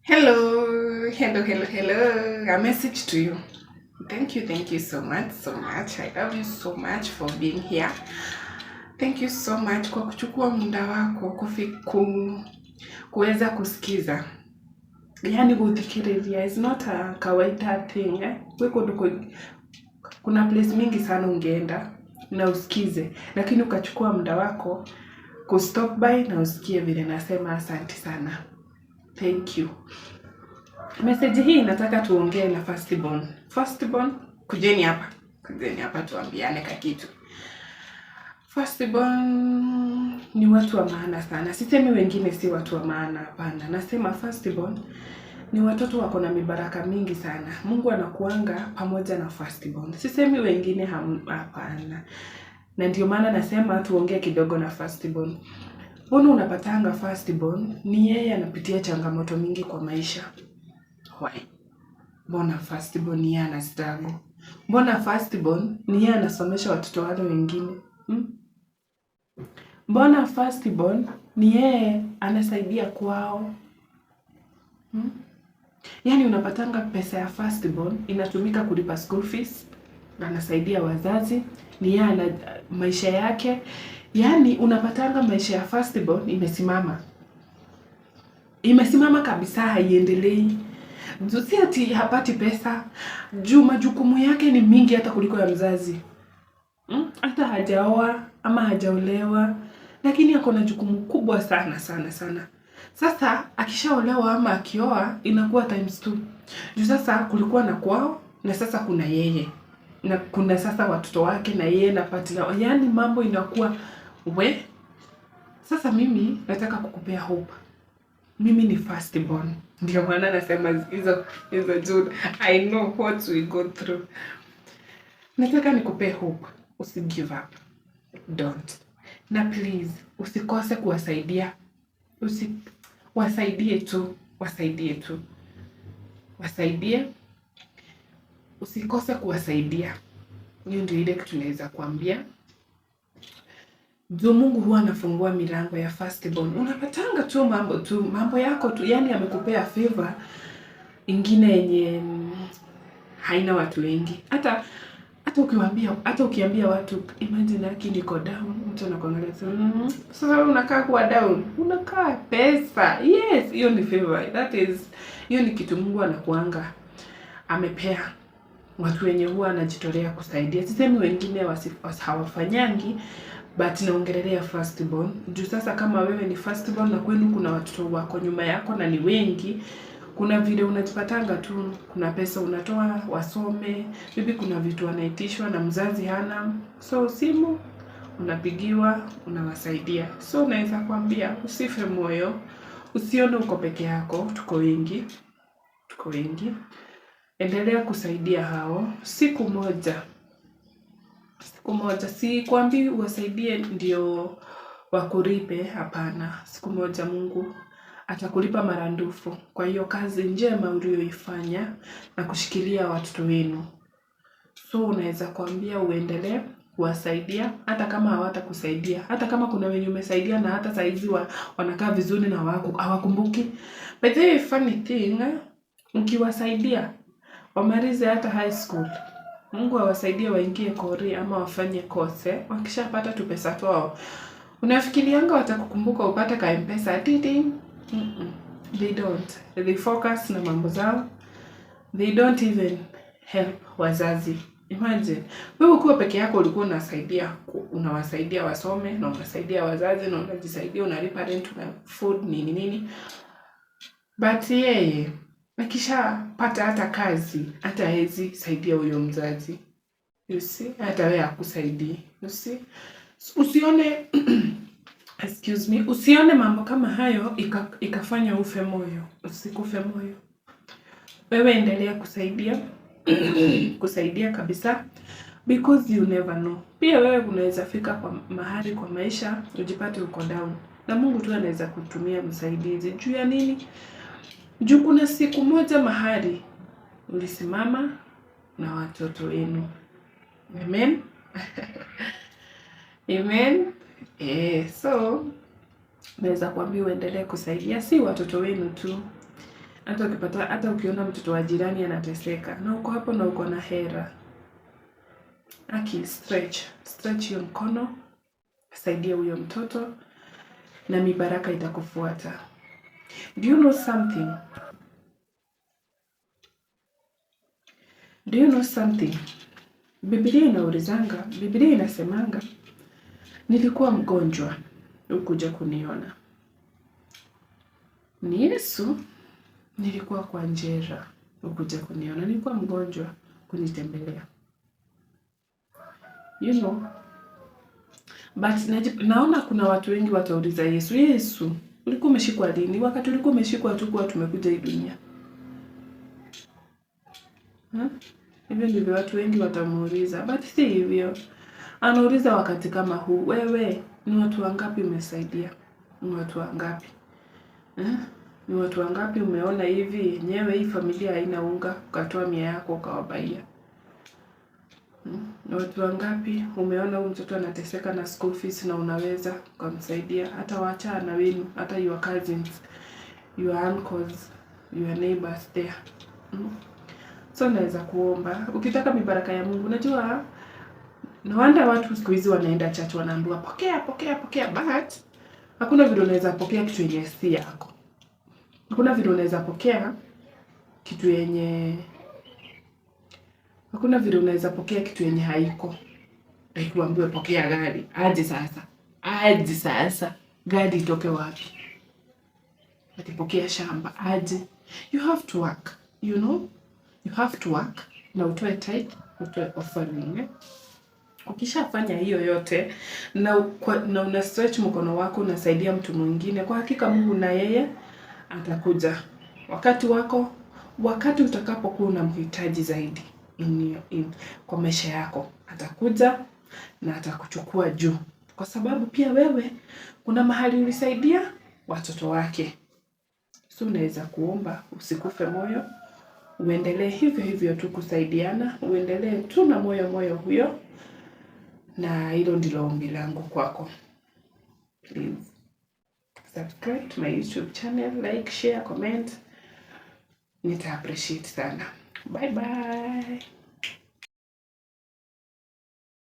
Hello, hello, hello, hello. A message to you. Thank you so much, so much. I love you so much for being here. Thank you so much kwa kuchukua muda wako kuweza kusikiza. Yani guthikiriria is not a kawaida thing, eh? Gwĩ kũndũ kuna place mingi sana ungeenda na usikize, lakini ukachukua muda wako kustop by na usikie vile nasema. Asante sana. Thank you. Message hii nataka tuongee na firstborn. Firstborn, kujeni hapa. Kujeni hapa tuambiane kakitu. Firstborn ni watu wa maana sana. Sisemi wengine si watu wa maana, hapana. Nasema firstborn ni watoto wako na mibaraka mingi sana. Mungu anakuanga pamoja na firstborn. Sisemi wengine hapana. Na ndio maana nasema tuongee kidogo na firstborn. Mbona unapatanga firstborn ni yeye anapitia changamoto mingi kwa maisha? Why? Mbona firstborn ni yeye ana struggle? Mbona firstborn ni yeye anasomesha watoto wale wengine? Hmm? Mbona firstborn ni yeye anasaidia kwao? Hmm? Yaani unapatanga pesa ya firstborn inatumika kulipa school fees, anasaidia wazazi, ni yeye ana maisha yake. Yaani unapatanga maisha ya firstborn imesimama. Imesimama kabisa, haiendelei. Juu si ati hapati pesa, juu majukumu yake ni mingi hata kuliko ya mzazi. Hata hajaoa ama hajaolewa, lakini ako na jukumu kubwa sana sana sana. Sasa akishaolewa ama akioa inakuwa times two. Juu sasa kulikuwa na kwao na sasa kuna yeye na kuna sasa watoto wake na yeye na partner, yaani mambo inakuwa we. Sasa mimi nataka kukupea hope. Mimi ni first born, ndio maana nasema hizo hizo juu I know what we go through. Nataka nikupee hope, usi give up, don't, na please usikose kuwasaidia, wasaidie tu, wasaidie tu, wasaidie, usikose kuwasaidia. Hiyo ndio ile kitu naweza kuambia. Juu Mungu huwa anafungua milango ya firstborn. Unapatanga tu mambo tu, mambo yako tu, yani amekupea favor ingine yenye haina watu wengi. Hata ukiwaambia, hata ukiambia watu, "Imagine aki niko down," mtu anakuangalia tu, "Sasa wewe unakaa kuwa down, unakaa pesa." Yes, hiyo ni favor. That is, hiyo ni kitu Mungu anakuanga amepea watu wenye huwa anajitolea kusaidia. Sisemi wengine hawafanyangi, but naongelelea firstborn. Juu sasa kama wewe ni firstborn na kwenu kuna watoto wako nyuma yako na ni wengi, kuna vile unajipatanga tu, kuna pesa unatoa wasome, maybe kuna vitu wanaitishwa na mzazi hana, so simu unapigiwa, unawasaidia. So naweza kuambia usife moyo, usione uko peke yako, tuko wengi, tuko wengi. Endelea kusaidia hao. Siku moja, siku moja, sikwambii uwasaidie ndio wakulipe, hapana. Siku moja Mungu atakulipa maradufu kwa hiyo kazi njema uliyoifanya na kushikilia watoto wenu. So unaweza kuambia uendelee kuwasaidia hata kama hawatakusaidia, hata kama kuna wenye umesaidia na hata saizi wanakaa vizuri na hawakumbuki. But the funny thing, ukiwasaidia wamalize hata high school, Mungu awasaidie waingie kori ama wafanye course, wakishapata tu pesa twao, unafikirianga watakukumbuka upate ka M-Pesa titi? They don't. They focus na mambo zao. They don't even help wazazi. Imagine wewe ukiwa peke yako ulikuwa unasaidia, unawasaidia wasome na unasaidia wazazi na unajisaidia, unalipa rent na food, nini nini, but yeye akishapata hata kazi, hata hawezi saidia huyo mzazi, you see, hata wewe akusaidii, you see. Usione, excuse me, usione mambo kama hayo ikafanya ufe moyo. Usikufe moyo, wewe endelea kusaidia, kusaidia kabisa, because you never know. Pia wewe unaweza fika kwa mahali kwa maisha ujipate uko down, na Mungu tu anaweza kutumia msaidizi. Juu ya nini? Juu kuna siku moja mahali ulisimama na watoto wenu. Amen. Amen. So naweza kuambia uendelee kusaidia, si watoto wenu tu, Hata ukipata, hata ukiona mtoto wa jirani anateseka na uko hapo na uko na hera, aki stretch hiyo mkono, saidia huyo mtoto na mibaraka itakufuata. Do you know something? Do you know something? Biblia inaulizanga, Biblia inasemanga, nilikuwa mgonjwa ukuja kuniona. Ni Yesu, nilikuwa kwa njera ukuja kuniona, nilikuwa mgonjwa kunitembelea. You know, but naona kuna watu wengi watauliza Yesu, Yesu, ulikuwa umeshikwa lini? Wakati ulikuwa umeshikwa tu kwa tumekuja hii dunia. Hivyo ndivyo watu wengi watamuuliza, but si hivyo. Anauliza wakati kama huu, wewe ni watu wangapi umesaidia? Ni watu wangapi? Ni watu wangapi umeona hivi yenyewe hii familia haina unga, ukatoa 100 yako ukawabaia? Ni watu wangapi umeona huyu mtoto anateseka na school fees na unaweza ukamsaidia? Hata wachana wenu, hata your cousins, your uncles, your neighbors there. So naweza kuomba ukitaka mibaraka ya Mungu. Unajua, no wonder watu siku hizi wanaenda church wanaambiwa pokea, pokea, pokea, but hakuna vile unaweza pokea kitu yenye si yako. Hakuna vile unaweza pokea kitu yenye, hakuna vile unaweza pokea kitu yenye haiko. Like uambiwe pokea gari, aje sasa? Aje sasa? Gari itoke wapi? Atipokea shamba, aje? You have to work, you know? You have to work na utoe tithe, utoe offering. Ukishafanya hiyo yote na una stretch mkono wako unasaidia mtu mwingine, kwa hakika Mungu na yeye atakuja wakati wako, wakati utakapokuwa unamhitaji zaidi kwa maisha yako, atakuja na atakuchukua juu, kwa sababu pia wewe kuna mahali ulisaidia watoto wake. So unaweza kuomba, usikufe moyo, uendelee hivyo hivyo tu kusaidiana, uendelee tu na moyo huyo, na hilo ndilo ombi langu kwako. Please subscribe to my YouTube channel, like, share, comment. Nita appreciate sana. Bye bye.